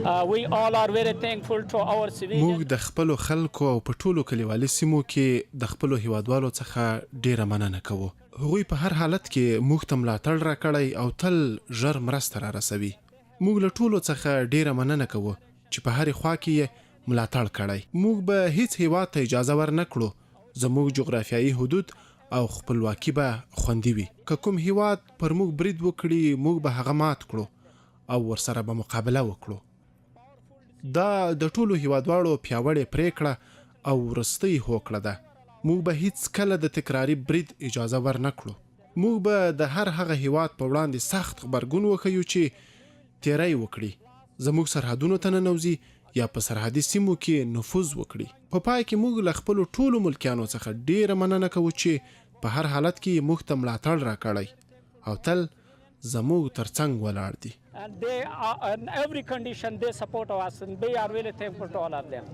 We all are very thankful to our civilians. موږ د خپلو خلکو او په ټولو کلیوالي سیمو کې د خپلو هیوادوالو څخه ډیره مننه کوو. هغوی په هر حالت کې موږ ته ملاتړ راکړی او تل ژر مرسته رارسوي. موږ له ټولو څخه ډیره مننه کوو چې په هرې خوا کې یې ملاتړ کړی. موږ به هیڅ هیواد ته اجازه ورنه کړو، زموږ جغرافیایي حدود او خپلواکي به خوندي وي. که کوم هیواد پر موږ برید وکړي، موږ به هغه مات کړو او ورسره به مقابله وکړو. دا د ټولو هیوادوالو پیاوړې پریکړه او وروستۍ هوکړه ده. موږ به هیڅکله د تکراري برید اجازه ورنه کړو. موږ به د هر هغه هیواد په وړاندې سخت غبرګون وښیو چې تیری وکړي، زموږ سرحدونو ته ننوځي یا په سرحدي سیمو کې نفوذ وکړي. په پای کې موږ له خپلو ټولو ملکیانو څخه ډیره مننه کوو چې په هر حالت کې یې موږ ته ملاتړ راکړی او تل زموږ تر څنګ ولاړ دي. And they are in every condition they support us and we are really thankful to all of them.